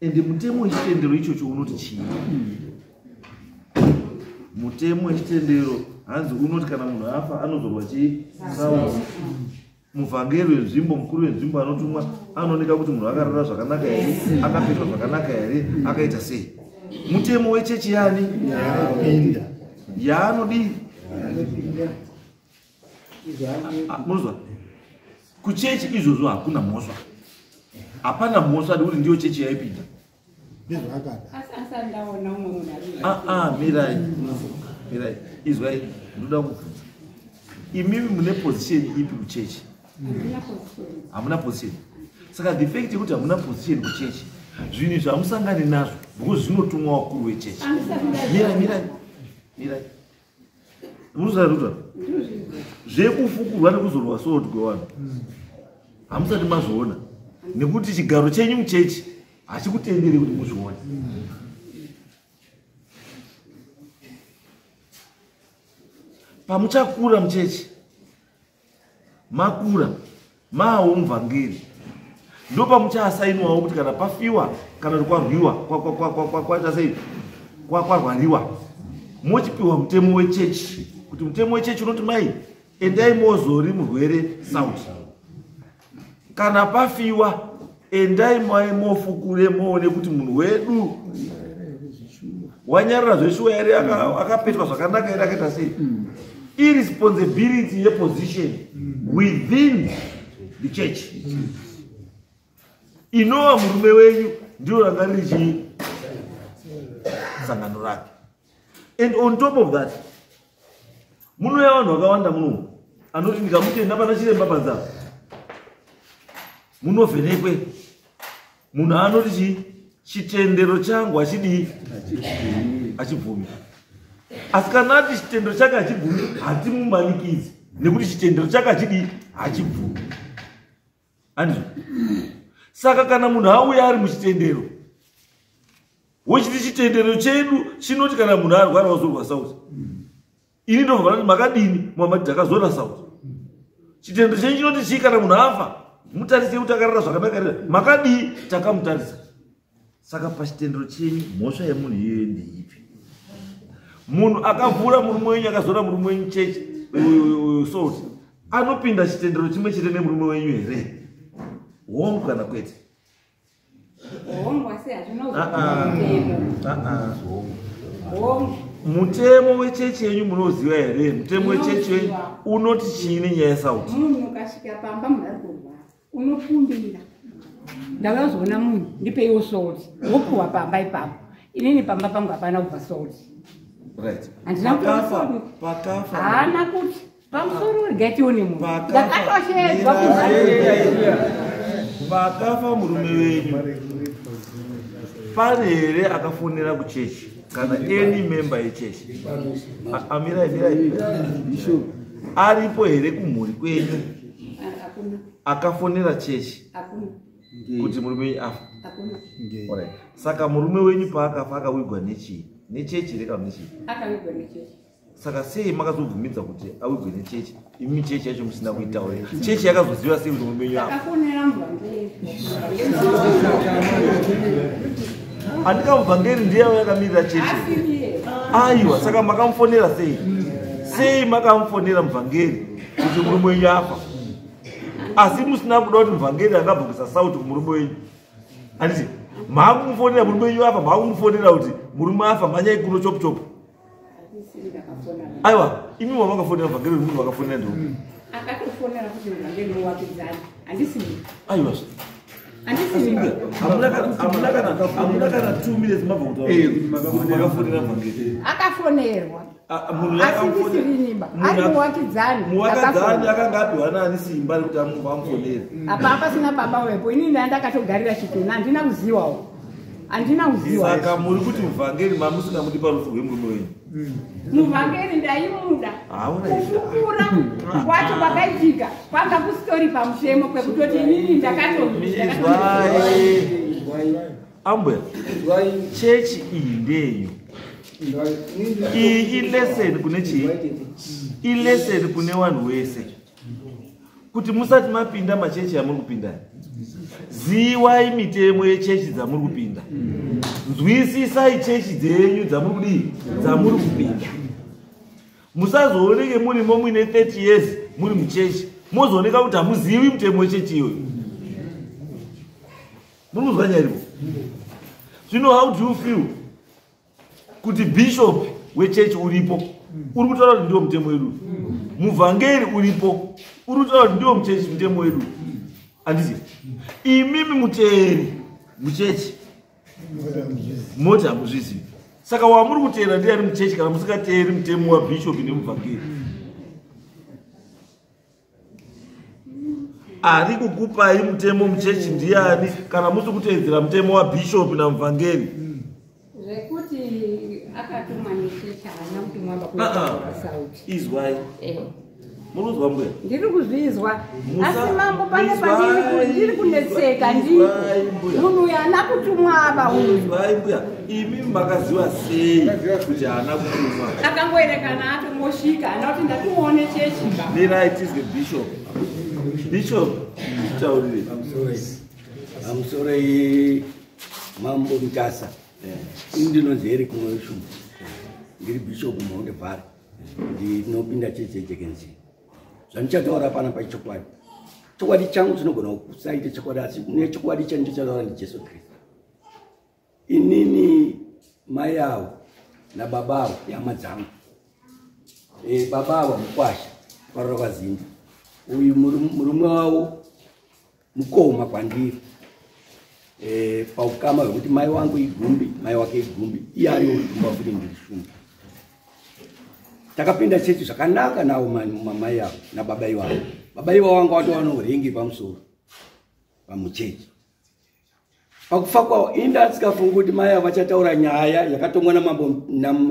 Ende mutemo wechitendero ichocho unoti chii? Mutemo wechitendero hanzi unoti kana munhu afa anozorwa chii? Sauti. Muvhangeri wenzvimbo, mukuru wenzvimbo anotumwa, anooneka kuti munhu akarara zvakanaka here, akapfeka zvakanaka here, akaita sei. Mutemo wechechi yani yaanodii? Munozwa, kuchechi izvozvo hakuna mhosva, hapana mhosva nekuti ndiyo chechi yaipinda. Ndezvaakada. Asi asati ndaona umwe munhu ari Ah, ah, mirai, mirai, izwai. Ndoda kubvunza, imimi mune position ipi kuchechi? Handina position. Hamuna position. Saka the fact yekuti hamuna position kuchechi, zvinhu izvi hamusangani nazvo because zvinotumwa wakuru wechechi. Handisati. Mirai, mirai, mirai. Munozaruta Ndozvizwa. zvekufukurwa nekuzorwa salt kwevanhu hamusati mazviona nekuti chigaro chenyu muchechi hachikutenderi kuti muzvione. Pamuchakura muchechi, makura maawo muvhangeri, ndo pamuchaasainwawo kuti kana pafiwa kana kuti kwarwiwa, kwaita sei, kwarwariwa, mochipiwa mutemo wechechi kuti mutemo wechechi unoti mai endai mozori murwere sauti, kana pafiwa endai mai mofukure muone kuti munhu wedu wanyarara zveshuwa here, akapetwa zvakanaka here, akaita sei. Irresponsibility yeposition within the church inova murume wenyu ndiro ranga riri chii, sangano rake. And on top of that, munouya vanhu vakawanda munomu anoti ndikamutenda pana chiremba panzara, munovhenekwe munhu anoti chii, chitendero changu hachidii, achibvumi. Asi kana ati chitendero chake hachibvumi, hatimumanikidzi, nekuti chitendero chake hachidii, hachibvumi. Handizvo? Saka kana munhu auya ari muchitendero, wochiti chitendero chedu chinoti kana munhu arwara wazorwa sauti, ini ndobva ndati makadini, mwamati takazora sauti. Chitendero chenyu chinoti chii? Kana munhu afa mutarise kuti akarara zvakanaka here, makadii, takamutarisa. Saka pachitendero chenyu mhosva yemunhu iyoyo ndeipi? Munhu akavhura murume wenyu, akazora murume wenyu chechi salt, anopinda chitendero chimwe chete nemurume wenyu here? Hongu kana kwete? Hongu, asi hazvinozomutemo. Hongu. Mutemo wechechi yenyu munoziva here? Mutemo wechechi yenyu unoti chii nenyaya yesauti? Munhu ukasvika pamba munhu ari kurwara, unokumbira, ndakazoona munhu, ndipeiwo salt, wopuhwa pamba ipapo. Inini pamba pangu hapana kubva salt. Handina kutora Pakafa salt. pakafa Haana kuti pamusoro, regai tione munhu. Pakafa. Ndakatoshedzwa. Pakafa murume wenyu, pane here akafonera kuchechi kana any member yechechi? Amirai, mirai. Aripo here kumhuri kwenyu Hakuna. akafonera chechi Hakuna. kuti murume wenyu afa? Hakuna. Alright. Saka murume wenyu paakafa akawigwa nechii? Nechechi here kana nechii? Akavigwa nechechi. Saka sei makazobvumidza kuti awigwe nechechi, imi chechi yacho musina kuitaurira? Chechi yakazoziva sei kuti murume wenyu afa? Akafonera muvhangeri. Handikamuvhangeri ndiye yakamirira chechi? Asiriye. Aiwa, saka makamufonera sei? Sei makamufonera muvhangeri kuti murume wenyu afa, asi musina kuda kuti muvhangeri angabvukisa sauti kumurume wenyu? Handiti maakumufonera murume wenyu afa, maakumufonera kuti murume afa, mhanyai kuno chopu chopu? Asiri ndakafonera. Aiwa, imi wamakafonera muvhangeri, munhu vakafonera ndo Akatofonera kuti muvhangeri muwakidzani, handisiri. Aiwa. Handisiri. Hamuna kana 2 minutes mabva kutaura kuti makafonera muvhangeri. Akafonerwa. Ah, munhu Asi ndisiriniba, ari muwakidzani. Muwakadzani. Akafona. Akanga apiwa nani simba rekuti amufonere? Apa pasina baba wepo, inini ndandakatogarira chituna, handina kuziwawo, handina kuziwa. Saka muri kuti muvhangeri mamusingamudi parufu rwemurume wenyu? Muvhangeri ndaimuda. Hauna. Kufukura kwacho kwakaitika kwanga kusitori pamutemo, kwekutoti inini ndakato Izwai, ambuya, chechi iyi ndeyenyu. Iyi ilesson kune chii? Ilesson kune vanhu wese, kuti musati mapinda machechi amuri kupinda, ziwai mitemo yechechi dzamuri kupinda, nzwisisai chechi dzenyu dzamuri kudii, dzamuri kupinda. Musazooneke murimo muine 30 years muri muchechi, mozooneka kuti hamuzivi mutemo wechechi iyoyo. Muri kuzwa nyaya iripo zvino? How do you feel kuti bishop wechechi uripo uri kutaura kuti ndiwo mutemo wedu, muvhangeri uripo uri kutaura kuti ndiwo muchechi mutemo wedu, handiti? Imimi muteeri muchechi moti hamuzvizivi. Saka wamuri kuteera ndiani muchechi kana musingateeri mutemo wabhishopi nemuvhangeri? Ari kukupai mutemo muchechi ndiani kana musi kuteedzera mutemo wabhishopi namuvhangeri? Zvekuti akatumwa nechechi, haana kutumwa. Ah, ah. Pakuita sauti. Izwai. Muri kuzwa, mbuya? Ndiri kuzvizwa. Asi mambo, pane Izwai, pandiri kunetseka ndipo. izwai, mbuya. Munhu uyu haana kutumwa ava uyu. Izwai, mbuya, imi makaziva sei kuti haana kutumwa? Akangoerekana atongosvika, haana kuti ndatumwawo nechechi ba. Mirai tizwe bishop. Bishop, taurire. Pamusoroi, Mambo Mutasa. Ini ndinonzi Eric Moyoshumba, ndiri bishop muHonde Valley, ndinopinda chechi yeJekensi. Zvandichataura pana pachokwadi, chokwadi changu chinogona kusaite chokwadi, asi nechokwadi chandichataura ndiJesu Kristu. Inini mai avo nababa avo ihama dzangu. Baba avo mukwasha kwarura kwaZinda. Uyu murume wavo mukoma kwandiri paukama hwekuti mai wangu igumbi, mai wake igumbi, iye ariwo Shumba futi, ndiri Shumba. Takapinda chechi zvakanaka navo mamai avo nababa ivavo. Baba ivavo vanga watova norengi pamusoro pamuchechi. Pakufa kwavo, ini ndasikafungi kuti mai avo vachataura nyaya yakatongwa namambo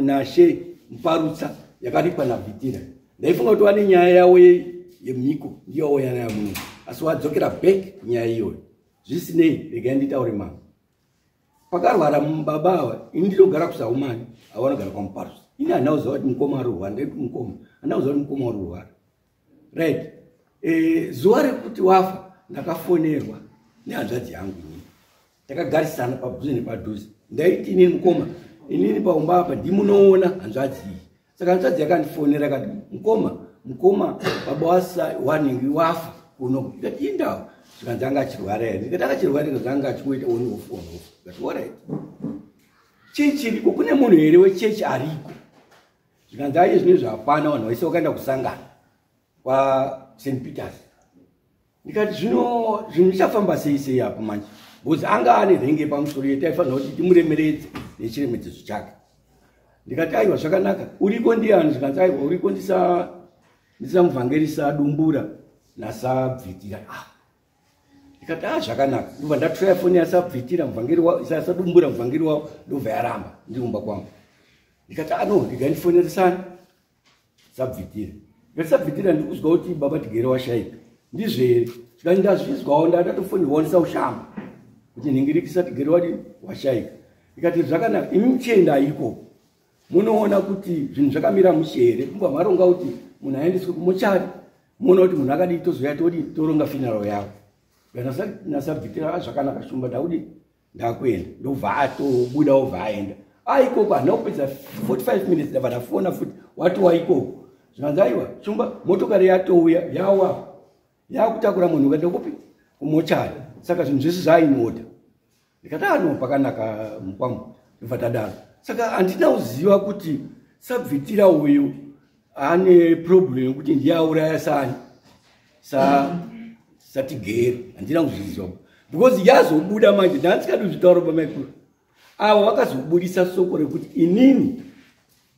nashe. Muparutsa yakaripwa naVhitira. Ndaifunga kuti wane nyaya yavo yemhiko ndiyo wauya nayo muno, asi wadzokera back kunyaya iyoyo. Zvisinei, regai nditaure mambo. Pakarwara baba ava, ini ndinogara kuSaumani, ava vanogara kwaMuparutsa. Ini handina kuziva kuti mukoma ari kurwara, ndaiti mukoma, handina kuziva kuti mukoma ari kurwara. Right, zuva rekuti wafa ndakafonerwa nehanzvadzi yangu inini, takagarisana padhuze nepadhuze. Ndaiti inini mukoma, inini paumba apa ndimunoona hanzvadzi iyi. Saka hanzvadzi yakandifonera akati, mukoma, mukoma, baba wasa wanhingi wafa kuno. Ndikati indawo. Zvikanzi anga achirwara here? Ndikati akachirwara. Zvikanzi anga achingoita on off on off. Ndikati alright, chii chiriko? Kune munhu here wechechi ariko? Zvikanzi aiye zvino zvapana, vanhu vaise vakaenda kusangana kwaSt Peters. Ndikati zvino zvinhu zvichafamba sei sei apo manje, because anga ane renge pamusoro yetaifanira kuti timuremeredze nechiremedziso chake. Ndikati aiwa, zvakanaka, uriko ndiani? Zvikanzi aiwa, uriko ndisamuvhangerisa Dumbura naSabvitira. Ah, ndikati a zvakanaka. Ndobva ndatraya foni yaSabvitira muvhangeri, saDumbura muvhangeri wavo, ndobva yaramba ndiri kumba kwangu. Ndikati ano ndigandifoneresani Sabvitira. Ndikati Sabvitira, ndikuzwa kuti baba Tigere washaika, ndizvo here? Zvikati ndazvizwawo, ndatofonirwawo ndisaushamba kuti nhingirikisa Tigere wadi washaika. Ndikati zvakanaka, imi muchienda ikoko munoona kuti zvinhu zvakamira mushe here, kubva maronga kuti munhu aendeswe kumochari, muona kuti munhu akadii, tozoya todi toronga funeral yavo. NaSabvitira zvakanaka shumba, ndakudi ndakuenda. Ndobva atobuda, obva aenda aikoko. Handina kupedza 45 minutes, ndabva ndafona futi, watowa ikoko. Zvikanzi aiwa shumba, motokari yatouya, yawa yakutakura munhu ukaenda kupi? Kumochari. Saka zvinhu zvese zvainoda. Ndikati ano pakanaka mukwangu. Ndobva tadaro. Saka handina kuziva kuti Sabvitira uyu ane problem yekuti ndiye auraya sani saTigere. Handina kuzviziva because yazobuda manje. Ndandisikadi kuzvitaura pamaikuru avo vakazobudisa soko rekuti inini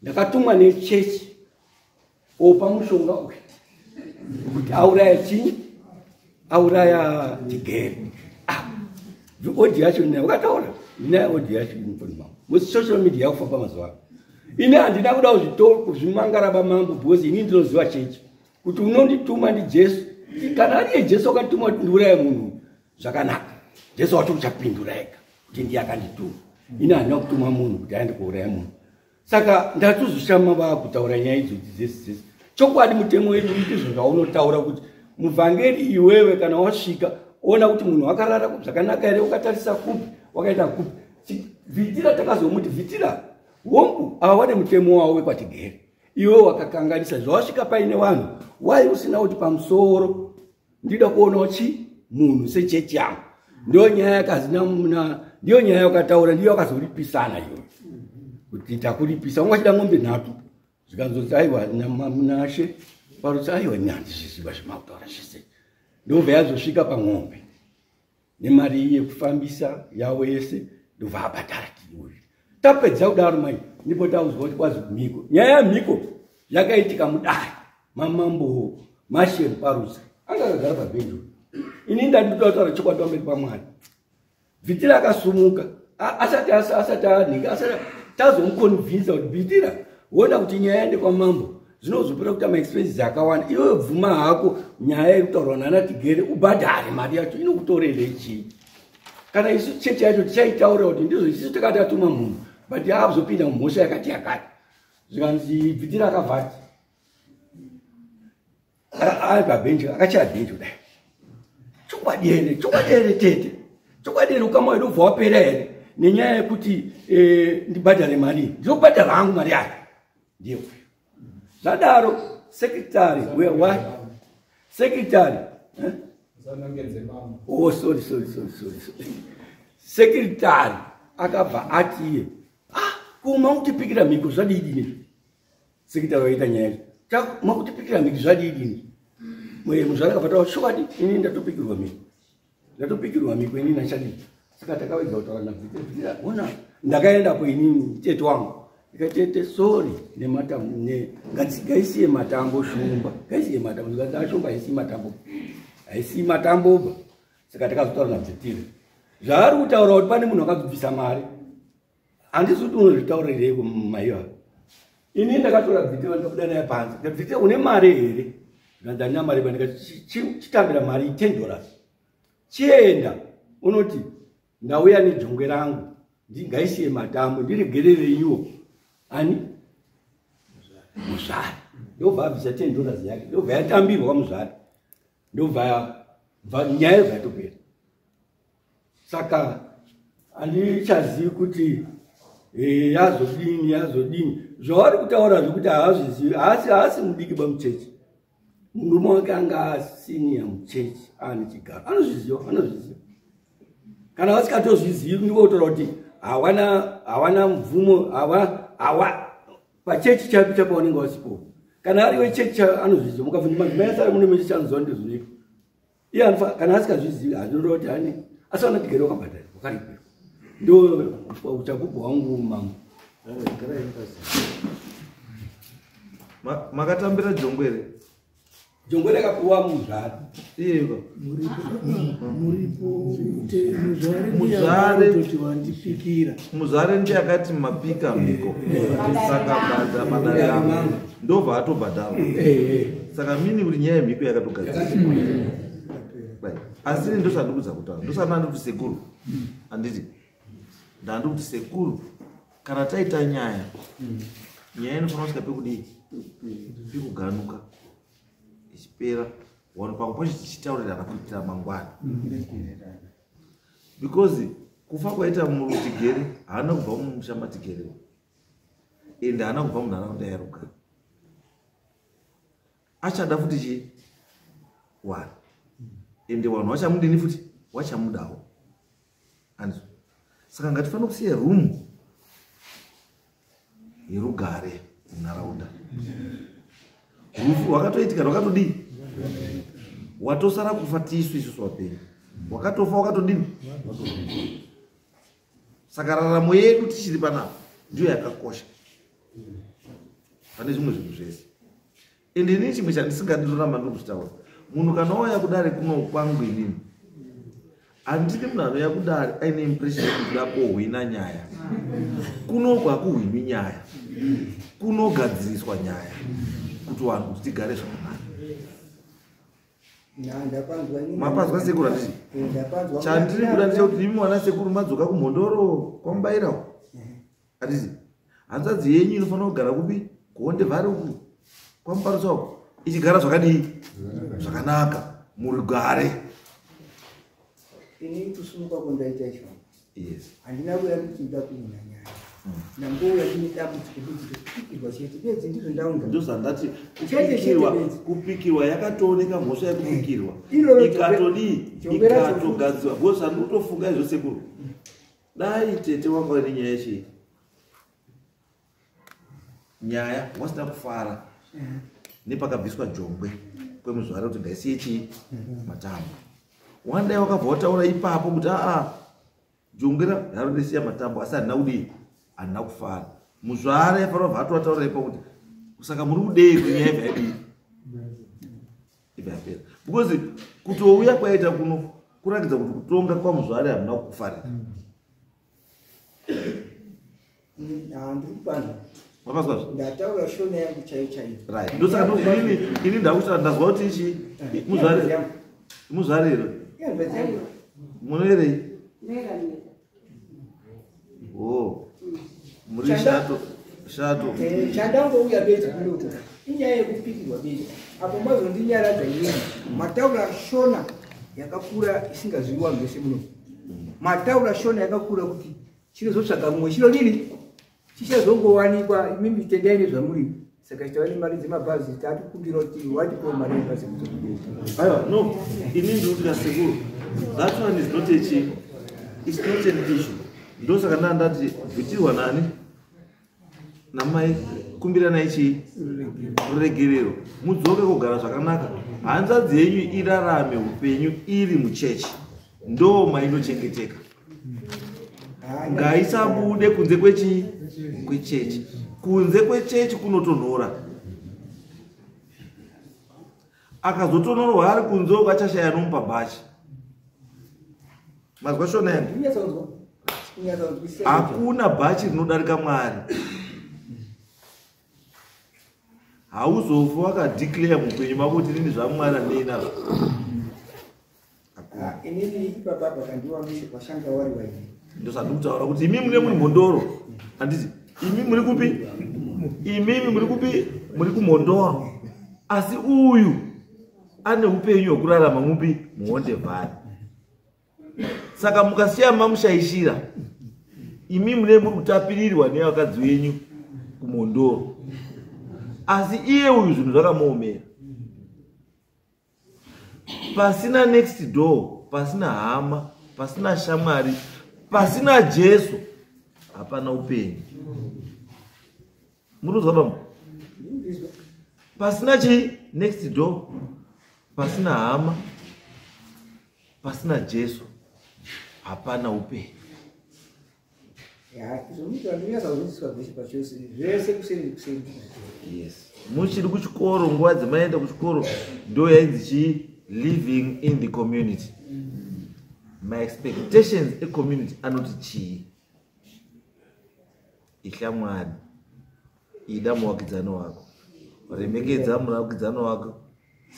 ndakatumwa nechechi opa mushonga uyu kuti auraya chii, auraya Tigere. Ah, audio yacho ndinayo, wakataura, ndinayo audio yacho mufoni mangu, musocial media yakufamba mazuva ano. Ini handina kuda kuzvimangara bamambo, because ini ndinoziva chechi kuti unondituma ndiJesu. Kana ariye Jesu akatuma kuti ndiuraye munhu, zvakanaka, Jesu wacho uchapindura ega kuti ndiye akandituma. Ini handina kutuma munhu kuti aende kuuraya munhu. Saka ndatozoshama vaakutaura nyaya idzodzi dzese dzese. Chokwadi mutemo wedu ndizvo zvaunotaura kuti muvhangeri iwewe kana wasvika, ona kuti munhu akarara zvakanaka here, wakatarisa kupi, wakaita kupi. Vhitira takazomuti, Vhitira, hongu ava vane mutemo wavo wekwaTigere, iwe wakakanganisa zvawasvika paine vanhu, wai usina kuti pamusoro ndida kuonawo chi munhu sechechi yangu? Ndiyo nyaya yakazina, ndiyo nyaya yakataura, ndiyo yakazoripisana iyoyo kuti takuripisa, unga chida ng'ombe 3. Zvikanzonzi aiwa nashe parutsi, aiwa handizviziva zvemakutaura zvese. Ndobva yazosvika pang'ombe nemari yekufambisa yavo yese, ndobva abhadhara uyu. Tapedza kudaro mai, ndipo tauzwa kuti kwazi mhiko. Nyaya yamhiko yakaitika mudare mamambo Mashe Parutsa, anga akagara pabhenji. Ini ndanditoda kutaura chokwadi pamberi paMwari. Bvitira akasumuka asati anhinga, asati tazomuconvinsa kuti Bvitira, ona kuti nyaya yaende kwamambo zvinozopera kuita maexpenses akawanda, iwewe bvuma hako nyaya yekutaurwa nana Tigere, ubhadhare mari yacho, inokutorerei chii? Kana isu chechi yacho tichaitaura kuti ndizvo isisu takati atuma munhu, but aazopinda mumhosva yakati yakati. Zvikanzi Bvitira akavhati ari pabhenji, akachaya bhenji kudai, chokwadi here, chokwadi here tete, chokwadi here, ukama wedu ubva wapera here nenyaya yekuti ndibhadhare mari? Ndinobhadhara hangu mari yacho. Ndiyo zvadaro secretary wa secretary, eh? Oh, sorry, sorry, sorry, sorry, sorry. Secretary akabva ati iye, ah, ko makutipikira mhiko zvadidini? Secretary waita nyaya yacho, makutipikira mhiko zvadidini? Muzvara akabva taura chokwadi, ini ndatopikirwa mhiko, ndatopikirwa mhiko inini nachadii. Saka takawedza kutaura naBvitira, ona ndakaendapo inini tete wangu, ndikati tete, sorry nematambo, ngaisiye matambo shumba, ngaisiye matambo. Zvikanzi ashumba haisii matambo, haisii matamboba. Saka takazotaura naBvitira zvaari kutaura kuti pane munhu akazobvisa mari, handisi kuti unozvitaurireiko maiva. Ini ndakatora Bvite, ndikabuda naye panze. Ndikati, "Bvite, une mari here?" Ndikanzi, "Handina mari." Ba ndikati, "Chitambira mari $10, chienda unoti ndauya nejongwe rangu, ndingaisiye matambo, ndiregerereiwo ani muzvare." Ndobva abvisa $10 yake, ndobva yatambirwa kwamuzvare, ndobva nyaya yobva yatopera. Saka handichazivi kuti yazodini, yazodini. Zvavari kutaura zvekuti haazvizivi, haasi mudiki bamuchechi. Murume wake anga asiniya muchechi, aane chigaro, anozviziva, anozviziva. Kana vasikatozvizivi, ndikotaura kuti hawana mvumo, hawa pachechi chapi chapaunenge wasipo. Kana ari wechechi anozviziva. Mukabvunza madzimai asari mune mechechi, anoziva ndizvinoitwa. Iye anofa kana asikazvizivi, hazvinoreva kuti ane asi vana tigere wakabhadhara, wakaripirwa. Ndo uchapupu hwangu, mambo. Makatambira jongwe here? Jongwe rakapiwa muzvare. Iyeko. Muripo muzvare. Muzvare. Toti wandipikira. Muzvare ndiye akati mapika mhiko, saka bhadha madare angu, ndobva atobhadharwa. Saka mini kuti nyaya yemhiko yakatogadzirwa. Right. Asi ini ndosandikudza kutaura, ndosana ndikuti sekuru, handiti ndandikuti sekuru, kana taita nyaya, nyaya inofanira kusvika pekudii, pekuganuka, ichipera wano pamwe pacho tichitaurirana kuitira mangwana, because kufa kwaita murutigere haana kubva mumusha matigerewo, ende haana kubva munharaunda yarugare. Achada futi chi wani, ende vanhu vachamudini futi, vachamudawo andizvo? Saka ngatifanira kusiya room yerugare munharaunda. Rufu rwakatoitika, rwakatodii, watosara kufa tisu isusu wapenyu, wakatofa wakatodini. Saka raramo yedu tichiri panapa ndiyo yakakosha pane zvimwe zvinhu zvese. Ende inini chimwe chandisingadi, ndoramba ndiri kuzvitaura, munhu kana wauya kudare kuno kwangu, inini handidi munhu anouya kudare aine impression yekuti kuda kohwina nyaya. Kunoku hakuhwinwi nyaya, kunogadziriswa nyaya kuti vanhu kuti tigare zvakanaka. Ndapanzwa. Mapanzwa, sekuru, handiti? Ndapanzwa. Chandiri kuda ndechekuti imi mwana sekuru madzoka kumhondoro kwamubayirawo, handiti? Hanzvadzi yenyu inofanira kugara kupi? Kuonde Valley uku kwamuparutsa uku, ichigara zvakadii? Zvakanaka, murugare. Ini kusumuka kundaita izvo, handina kuya kuti nda kuina nyaya. Ndangouya ndine dambudziko bedzi rekupikirwa chete bedzi, ndizvo ndaunza. Ndozvandati. Chete, chete. Kupikirwa. Bedzi. Kupikirwa yakatooneka mhosva yekupikirwa. Iroro Ikatodii? Jongwe racho. Ikatogadzirwa, because zvandikutofunga izvo, sekuru, dai tete wanga uine nyaya yechii, nyaya wasina kufara nepakabviswa jongwe kwemuzvare kuti ngaisiye chii matambo, wandai wakabva wataura ipapo kuti aa, jongwe rarondesiya matambo, asi handina kudii, handina kufara. Muzvare aifanira kubva atoataura ipapo kuti saka muri kudei kunyaya ibva yadii, ibva yapera, because kutouya kwaita kuno kurakidza kuti kutonga kwamuzvare hamuna kukufarira. Handiri kupanzwa. Mapazwazve? Ndataura shona yangu chaiyo chaiyo. Right, ndosaka inini ini ndakuta ndazwa kuti ichi muzvare, muzvare here? Ihanzvadzi yangu. Munoerei? Ndairamira. O, muri shato shato. Chandangouya bedzi kunoku inyaya yekupikirwa bedzi. Apo mazondinyaradza inini, mataura shona yakakura isingaziviwa vanhu vese muno. Mataura shona yakakura kuti chinozotsvaga mumwe chinodini, chichazongowanikwa. Imimi tendai nezvamuri. Saka chitava nemari dzemabhazi, tatukumbira kuti watipewo mari yebhazi. Aiwa, no, ini ndiri kuti sekuru, that one is not a chi it's not an issue. Ndosaka ndaa ndati bvitirwa nani namai, kumbiranai chii, ruregerero, mudzoke kugara zvakanaka. Hanzvadzi yenyu irarame upenyu iri muchechi, ndo mainochengeteka. Ngaisabude kunze kwechii, kwechechi. Kunze kwechechi kunotonhora. Akazotonorwa ari kunze uko, achashaya nomupa bhachi. Mazwa shona yangu? Kunyatsonzwa, kunyatsonzwisisa. Hakuna bhachi rinodarika Mwari. Hauzofi wakadeclare muupenyu mako kuti inini zvaMwari handei nazvo. Inini ipapa pakandiwa washanga wari waini. Ndosati kutaura kuti imi mune muri mhondoro, handiti? Imi muri kupi? Imimi muri kupi? Muri kumhondoro, asi uyu ane upenyu hwekurarama mupi? MuHonde Valley. Saka mukasiya mamushaishira, imi mune muri kutapirirwa nevakadzi venyu kumhondoro, asi iye uyu zvinhu zvakamuomera. Pasina next door, pasina hama, pasina shamwari, pasina Jesu, hapana upenyu. Munozwa bambo? Pasina chii? Next door, pasina hama, pasina Jesu, hapana upenyu. Yes, muchiri kuchikoro, nguva dzemaenda kuchikoro ndo yainzi chii? Living in the community. My expectations ecommunity anoti chii? Itya Mwari, ida muvakidzani wako, remekedza muvakidzani wako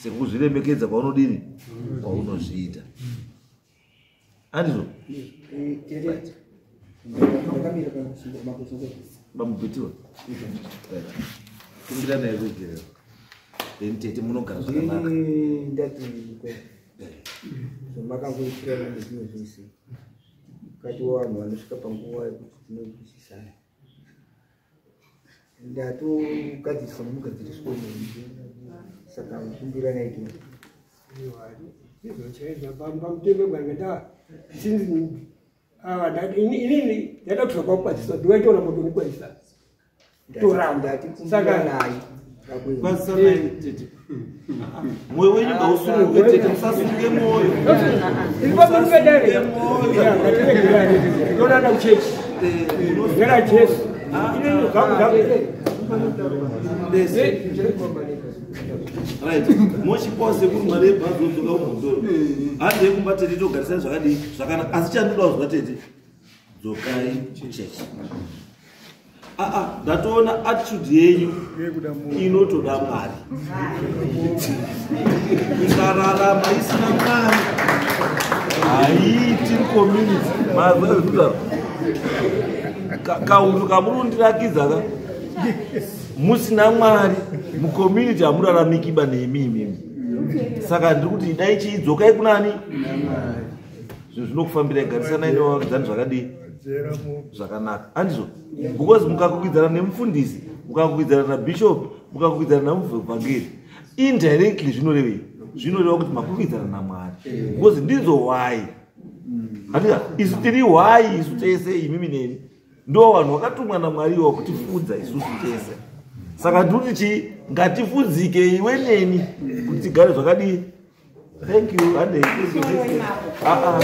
sekuzviremekedza kwaunodini, kwaunozviita, andizvo? Bamubhitiwa, kumbira naye ruregerero, then tete munogara zvakanaka. Ndati zvamakangoi nezvimwe zvese, mukati wavanhu vanosvika panguva yekuti tinonzwisisana. Ndatogadziriswa nemugadziriswa, saka kumbira naito. Izvo chaizvo pamutemo gwanga since inini ndada kuzoka kukwazisa, ndiwaitoona moto unikwazisa toramba. Ndati kumbira naye. Kwazisanayi tete, mwoyo wenyu ngausununguke tete, musasunge mwoyo. Iri ndonana kuchechi ngera Jesu, inini zvangu zvangu. Right, mochipawo sekuru mari yebhazi, wodzoka kumhondoro. Handei kumba tete, togarisai zvakadii? Zvakanaka. Asi chandodawo zva tete, dzokai kuchechi. Aa, ndatoona attitude yenyu inotoda Mwari. Ikararama isina Mwari haiiti community. Mazakutaura kaunhu kamurundirakidza ka, musina Mwari mucommunity hamuraramikiba nemi imimi. Saka ndiri kuti dai chiidzokai kunani, zvinhu zvinokufambirai. Garisanai nevavakidzani zvakadii? Zvakanaka, handizvo? Because mukakwikwidzana nemufundisi, mukakwikwidzana nabishop, mukakwikwidzana namuvhangeri, indirectly zvinorevei? Zvinoreva kuti makwikwidzana naMwari, because ndidzo hwai, handika? Isu tiri hwai, isu tese, imimi neni, ndo vanhu vakatumwa naMwari iwa kutifudza isusu tese. Saka ndikuti chii? Ngatifudzike iwe neni kuti tigare zvakadii. Thank you. Handei. Ah, ah.